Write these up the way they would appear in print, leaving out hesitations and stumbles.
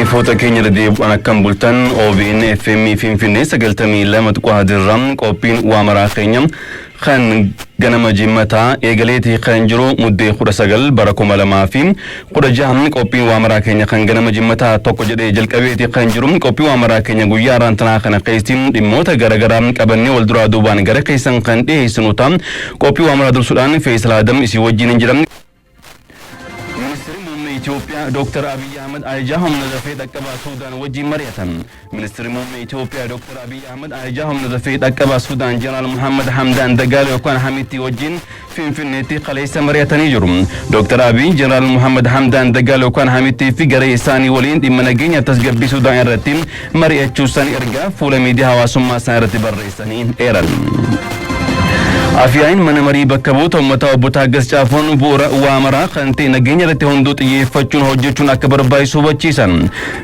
Dhaggeeffattoota keenya irra deebi'uun akkam bultan. OBN FM Finfinnee 92.3 qophiin waa maraa keenya kan ganama Jimmataa eegaleeti kan jiru Muddee 19 bara 2016. Qophiin waa maraa keenya kan ganama Jimmataa tokko jedhee jalqabeeti kan jiru. Qophii waa maraa keenya guyyaa har'aantanaa kana keessatti dhimmoota garaagaraa qabannee wal duraa duubaan gara keessan kan dhiyeessinu ta'a. Qophii waa maraa dursuudhaan Feesal Adam isin wajjin hin jiran. Ministeerri Muummee Itoophiyaa Dr. Abiyyi Ahmad ajajaa humna dafee dhaqqabaa Suudaan wajjin mari'atan. Ministeerri Muummee Itoophiyaa Dr. Abiyyi Ahmad ajajaa humna dafee dhaqqabaa Suudaan Jeneraal Muhammad Hamdaan Dagaalo yookaan Hamitti wajjin Finfinneetti kaleessa mari'atanii jiru. Dr. Abiyyi Jeneraal Muhammad Hamdaan Dagaalo yookaan Hamittii fi garee isaanii waliin dhimma nageenya tasgabbii Suudaan irratti mari'achuu isaanii ergaa fuula miidiyaa hawaasummaa isaan irratti barreessanii eeran. Afyaa'iin mana marii bakka bu'oota uummataa obbo Taaggas Caafoon bu'uura waa maraa kan ta'e nageenya irratti hunduu xiyyeeffachuun hojjechuun akka barbaachisu hubachiisan.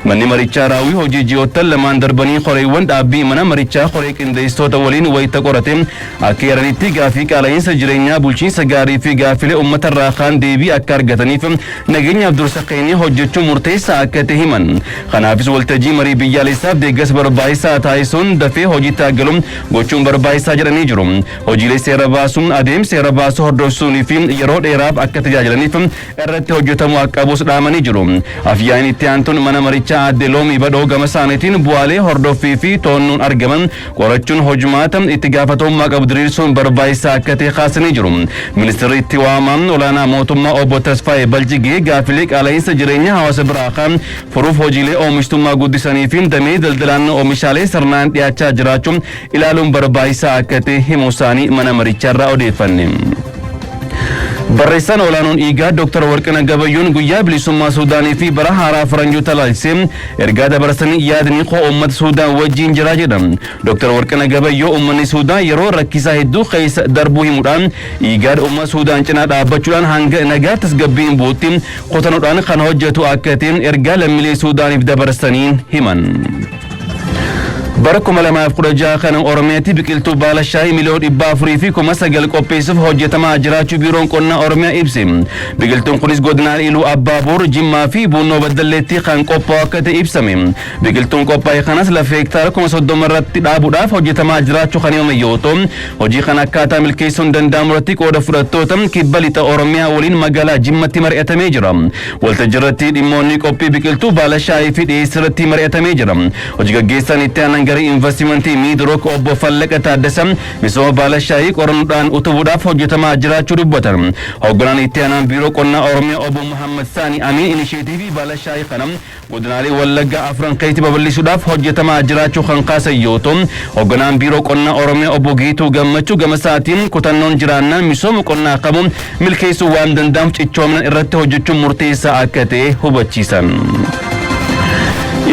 Manni marichaa raawwii hojii ji'oottan lamaan darbanii koreewwan dhaabbii mana marichaa koree qindeessitoota waliin wayita qorate akka eeranitti, gaaffii qaala'iinsa jireenyaa, bulchiinsa gaarii fi gaaffilee uummatarraa kaan deebii akka argataniif nageenyaaf dursa kennee hojjechuun murteessaa akka ta'e himan. Kanaafis waltajjii marii biyyaalessaaf deeggarsa barbaachisaa taasisuun dafee hojiitti galu gochuun barbaachisaa jedhanii jiru. Hojiilee seera baasuun adeemsa seera baasuu hordofsuunii fi yeroo dheeraaf akka tajaajilaniif irratti hojjetamuu akka qabus dhaamanii jiru. Afyaa'iin itti aantuun mana marichaa aadde Loomii Badhoo gama isaaniitiin bu'aalee hordoffii fi to'annoon argaman qorachuun hojumaata itti gaafatamummaa qabu diriirsuun barbaachisaa akka ta'e kaasanii jiru. Ministeerri itti waamamaa olaanaa mootummaa obbo Tasfaayee Baljigee gaafilee qaala'iinsa jireenya hawaasa biraa kaan furuuf hojiilee oomishtummaa guddisanii fi damee daldalaan oomishaalee sirnaan dhiyaachaa jiraachuun ilaaluun barbaachisaa akka ta'e himuu isaanii mana maricharraa odeeffanne. Barreessaan olaanoon IGAD Dr. Warqina Gabayyoon guyyaa bilisummaa Suudaanii fi bara haaraa faranjoota ilaalchisee ergaa dabarsanii yaadni koo uummata Suudaan wajjin jira jedha. Dr. Warqina Gabayyoo uummanni Suudaan yeroo rakkisaa hedduu keessa darbuu himuudhaan IGAD uummata Suudaan cinaa dhaabbachuudhaan hanga nagaa tasgabbiin bu'utti kutannoodhaan kan hojjetu akka ta'e ergaa lammiilee Suudaaniif dabarsanii himan. Bara 2016 kana Oromiyaatti biqiltuu baala shaayii 409,000 qopheessuuf hojjetamaa jiraachuu Biiroon Qonnaa Oromiyaa ibse. Biqiltuun kunis godinaalee Iluu Abbaaboor, Jimmaa fi Buunnoo Baddalleetti kan qophaa'u akka ta'e ibsame. Biqiltuun qophaa'e kanas lafa hektaara 30,000 irratti dhaabuudhaaf hojjetamaa jiraachuu kan himame yoo ta'u, hojii kana akkaataa milkeessuun danda'amu irratti qooda fudhattoota kibba lixa Oromiyaa waliin magaalaa Jimmatti mari'atamee jira. Waltajjii irratti dhimmoonni qophii biqiltuu baala shaayii fi dhiyeessii irratti mari'atamee jira. Hojii gaggeessaan itti aanan garee investimentii Miidrook obbo Fallaqa Taaddasa misooma baala shaayii qorannoodhaan utubuudhaaf hojjetamaa jiraachuu dubbatan. Hoogganaan itti aanaan Biiroo Qonnaa Oromiyaa obbo Muhammad Saani Amiin inisheetiivii baala shaayii kana godinaalee Wallaggaa afran keessatti babal'isuudhaaf hojjetamaa jiraachuu kan kaasan yoo ta'u, hoogganaan Biiroo Qonnaa Oromiyaa obbo Geetuu Gammachuu gama isaatiin kutannoon jiraannaan misooma qonnaa qabu milkeessuu waan danda'amuuf cichoominaan irratti hojjechuun murteessaa akka ta'e hubachiisan.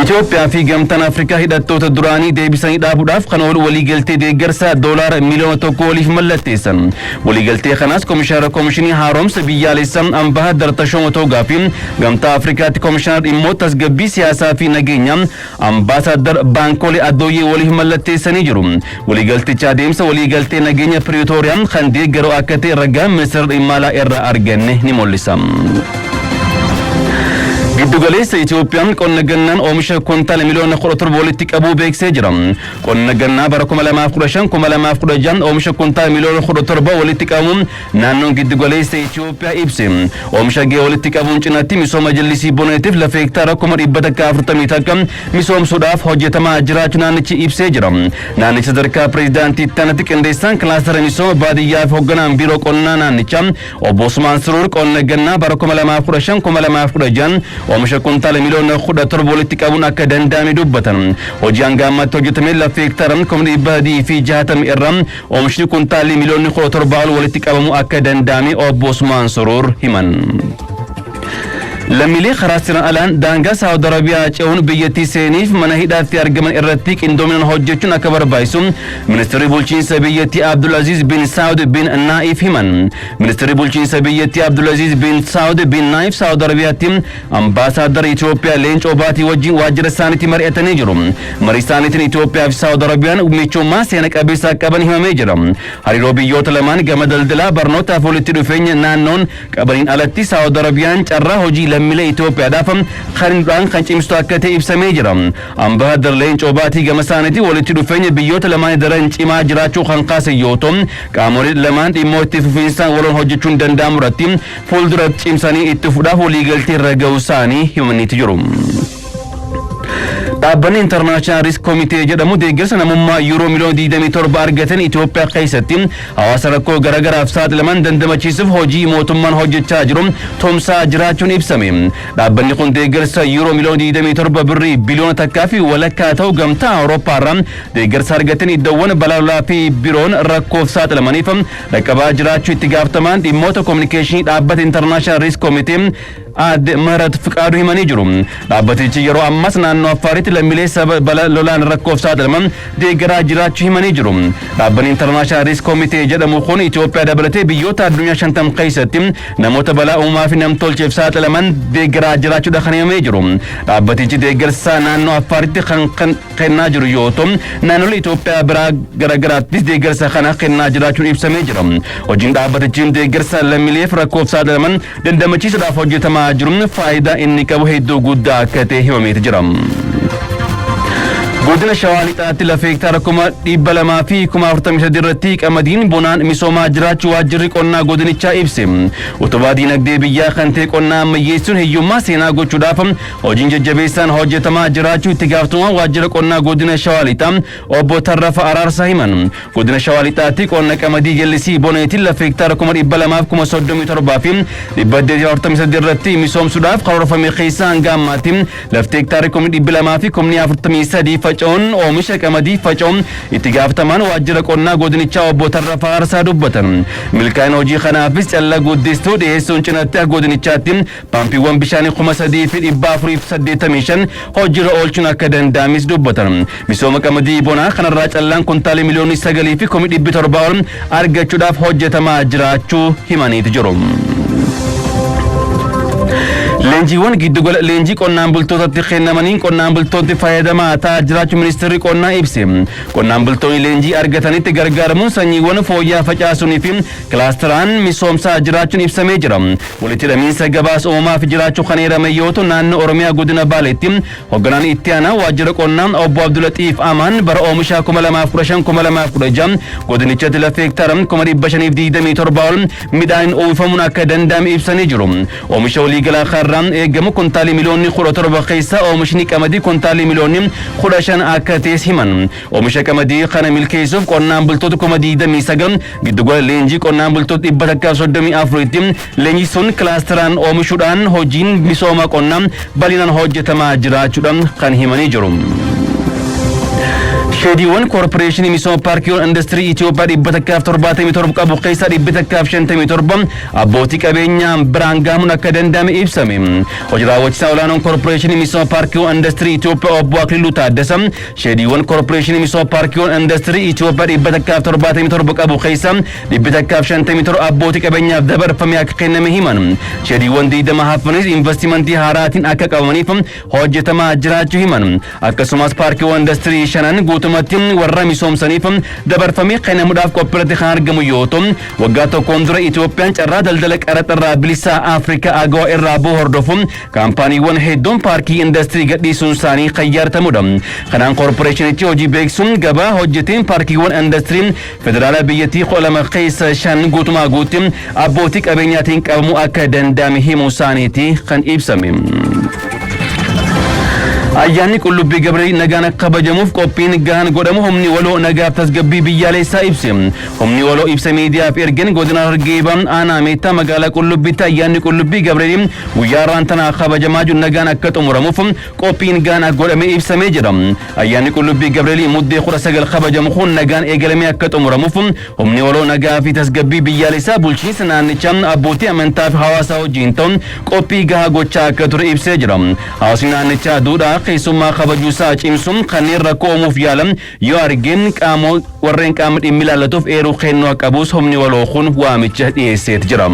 Itoophiyaa fi Gamtaan Afrikaa hidhattoota duraanii deebisanii dhaabuudhaaf kan oolu waliigaltee deeggarsa doolaara 1 miliyoona waliif mallatteessan. Waliigaltee kanaas Komishinara Komishinii Haaromsa Biyyaalessaa Ambaasaadar Tashooma Toogaa fi Gamtaa Afrikaatti Komishinara dhimmoota tasgabbii siyaasaa fi nageenyaa Ambaasaadar Baankolee Addooyyee waliif mallatteessanii jiru. Waliigalticha adeemsa waliigaltee nageenya Piriitooriyaa kan deeggaru akka ta'e ragaan ministeera dhimma alaa irraa arganne ni mul'isa. Giddugaleessa Itoophiyaan qonna gannaan oomisha kuntaala 17 miliyoona walitti qabuu beeksisee jira. Qonna gannaa bara 2015 2016 oomisha kuntaala 17 miliyoona walitti qabuun naannoon giddugaleessa Itoophiyaa ibse. Oomisha gahee walitti qabuun cinatti misooma jallisii boneetiif lafa hektaara 141,000 misoomsuudhaaf hojjetamaa jiraachuu naannichi ibsee jira. Naannicha sadarkaa pireezidaantii itti qindeessaan kilaastara misooma baadiyyaa fi hoogganaan biiroo qonnaa naannichaa obbo Usmaan Suruur qonna gannaa bara 2015 2016 oomisha kuntaala 17 miliyoona walitti qabuun akka danda'ame dubbatan. Hojii hanga ammaatti hojjetame lafa hektaara 360,000 irraa oomishni kuntaalli 17 miliyoona ol walitti qabamuu akka danda'ame obbo Usmaan Suruur himan. Lammiilee karaa seeraan alaan daangaa Saawud Arabiyaa ce'uun biyyattii seeniif mana hidhaatti argaman irratti qindoominaan hojjechuun akka barbaachisu ministeerri bulchiinsa biyyattii Abdulaziz bin Saawud bin Naa'if himan. Ministeerri bulchiinsa biyyattii Abdulaziz bin Saawud bin Naa'if Saawud Arabiyaatti ambaasaaddara Itoophiyaa Leencoo Baatii wajjin waajjira isaaniitti mari'atanii jiru. Marii isaaniitiin Itoophiyaa fi Saawud Arabiyaan michummaa seena qabeessa qaban himamee jira. Hariiroo biyyoota lamaan gama daldalaa, barnootaaf walitti dhufeenya naannoon qabaniin alatti Saawud Arabiyaan carraa hojii lammiilee lammiilee Itoophiyaadhaaf kan kan cimsitu akka ta'e ibsamee jira. Ambaasaadar Leencoo Baatii gama isaaniitiin walitti dhufeenya biyyoota lamaan daran cimaa jiraachuu kan kaase yoo ta'u, qaamoleen lamaan dhimmoo itti fufiinsaan waloon hojjechuun danda'amu irratti fuuldura cimsanii itti fuudhaaf waliigaltee irra ga'uu isaanii himaniiti jiru. Dhaabbanni International Rescue Committee jedhamu deeggarsa namummaa yuuroo miliyoona 27 argatan Itoophiyaa keessatti hawaasa rakkoo garaagaraaf saaxilaman dandamachiisuuf hojii mootummaan hojjechaa jiru tumsaa jiraachuun ibsame. Dhaabbanni kun deeggarsa yuuroo miliyoona 27, birrii biliyoona 1.5 ta'u, gamtaa Awurooppaa irraa deeggarsa argatan iddoowwan balaa lolaa fi biroon rakkoof saaxilamaniif dhaqqabaa jiraachuu itti gaafatamaan dhimmoota kominikeeshinii dhaabbata International Rescue Committee aadde Marat Fiqaaduu himanii jiru. Dhaabbatichi yeroo ammas naannoo Affaaritti lammiilee saba balaa lolaan rakkoof saaxilaman deeggaraa jiraachuu himanii jiru. Dhaabbanni International Rescue Committee jedhamu kun Itoophiyaa dabalatee biyyoota addunyaa 50 keessatti namoota balaa uumamaa fi namtolcheef saaxilaman deeggaraa jiraachuudha kan himamee jiru. Dhaabbatichi deeggarsa naannoo Affaaritti kan kennaa jiru yoo ta'u, naannolee Itoophiyaa biraa garaagaraattis deeggarsa kana kennaa jiraachuun ibsamee jira. Hojiin dhaabbatichi deeggarsa lammiileef rakkoof saaxilaman dandamachiisuudhaaf hojjetamaa jiru faayidaa inni qabu hedduu guddaa akka ta'e himameeti jira. Godina Shawaa Lixaatti lafa hektaara 243,000 irratti qamadiin bonaan misoomaa jiraachuu waajjirri qonnaa godinichaa ibse. Utubaa diinagdee biyyaa kan ta'e qonnaa ammayyeessuun hiyyummaa seenaa gochuudhaaf hojiin jajjabeessaan hojjetamaa jiraachuu itti gaafatamaan waajjira qonnaa godina Shawaa Lixaa obbo Tarrafa Araarsaa himan. Godina Shawaa Lixaatti qonna qamadii jallisii boneetiin lafa hektaara 237,843 irratti misoomsuudhaaf karoorfame keessaa hanga ammaatti lafti hektaarri 243,000 faca'uun oomisha qamadii faca'uun itti gaafatamaan waajjira qonnaa godinichaa obbo Tarrafa Araarsaa dubbatan. Milkaa'ina hojii kanaafis calla guddistuu dhiyeessuun cinatti akka godinichaatti paampiiwwan bishaanii 3485 hojiirra oolchuun akka danda'amis dubbatan. Misooma qamadii bonaa kanarraa callaan kuntaalii 9,700,000 ol argachuudhaaf hojjetamaa jiraachuu himaniiti jiru. Leenjiiwwan giddugala leenjii qonnaan bultootatti kennamaniin qonnaan bultoonni fayyadamaa ta'aa jiraachuu ministeerri qonnaa ibse. Qonnaan bultoonni leenjii argatanitti gargaaramuun sanyiiwwan fooyya'aa facaasuunii fi kilaasteraan misoomsaa jiraachuun ibsamee jira. Walitti hidhamiinsa gabaas uumamaa fi jiraachuu kan eerame yoo ta'u, naannoo Oromiyaa godina Baaleetti hoogganaan itti aanaa waajjira qonnaa obbo Abdulaxiif Amaan bara oomishaa 2015 2016 godinichatti lafa hektaara 527,000 ol midhaan uwwifamuun akka danda'ame ibsanii jiru. Oomisha waliigalaa karraa eegamu kuntaalii miliyoonni 17 keessaa oomishni qamadii kuntaalii miliyoonni 15 akka ta'es himan. Oomisha qamadii kana milkeessuuf qonnaan bultoota 29,000 giddugala leenjii qonnaan bultoota 134tti leenjisuun kilaasteraan oomishuudhaan hojiin misooma qonnaa bal'inaan hojjetamaa jiraachuudhaan kan himanii jiru. Sheediiwwan koorporeeshinii misooma paarkiiwwan industirii Itoophiyaa 177 qabu keessaa 157 abbootii qabeenyaa biraan gahamuun akka danda'ame ibsame. Hojii raawwachiisaa olaanoon koorporeeshinii misooma paarkiiwwan industirii Itoophiyaa obbo Akililuu Taaddasa sheediiwwan koorporeeshinii misooma paarkiiwwan industirii Itoophiyaa 177 qabu keessaa 157 abbootii qabeenyaaf dabarfamee akka kenname himan. Sheediiwwan 20 hafanis investimentii haaraatiin akka qabamaniif hojjetamaa jiraachuu himan. Akkasumas paarkiiwwan industirii shanan guutumatti warra misoomsaniif dabarfamee kennamuudhaaf qophiirratti kan argamu yoo ta'u, waggaa tokkoon dura Itoophiyaan carraa daldala qaraxarraa bilisaa Afrikaa AGOA irraa bu'u hordofuun kaampaaniiwwan hedduun paarkii industirii gadhiisuun isaanii kan yaadatamudha. Kanaan koorporeeshinichi hojii beeksisuun gabaa hojjeteen paarkiiwwan industirii federaala biyyattii 12 keessa shan guutumaa guutti abbootii qabeenyaatiin qabamuu akka danda'ame himuu isaaniiti kan ibsame. Ayyaanni Qullubbii Gabrii nagaan akka kabajamuuf qophiin gahaan godhamu humni waloo nagaaf tasgabbii biyyaalessaa ibse. Humni waloo ibsa miidiyaaf ergen godina Harargee aanaa Meettaa magaalaa Qullubbiitti ayyaanni Qullubbii Gabreelii guyyaa har'aan tana kabajamaa jiru nagaan akka xumuramuuf qophiin gahaan akka godhame ibsamee jira. Ayyaanni Qullubbii Gabreelii Muddee 19 kabajamu kun nagaan eegalamee akka xumuramuuf humni waloo nagaa fi tasgabbii biyyaalessaa bulchiinsa naannichaa, abbootii amantaa fi hawaasaa wajjin ta'uun qophii gahaa gochaa akka ture ibsee jira. Hawaasni naannichaa duudhaa keessummaa kabajuusaa cimsuun kanneen rakkoo uumuuf yaalan yoo argeen qaama warreen qaama dhimmi ilaallatuuf eeruu kennuu akka qabus humni waloo kun waamicha dhiyeesseet jira.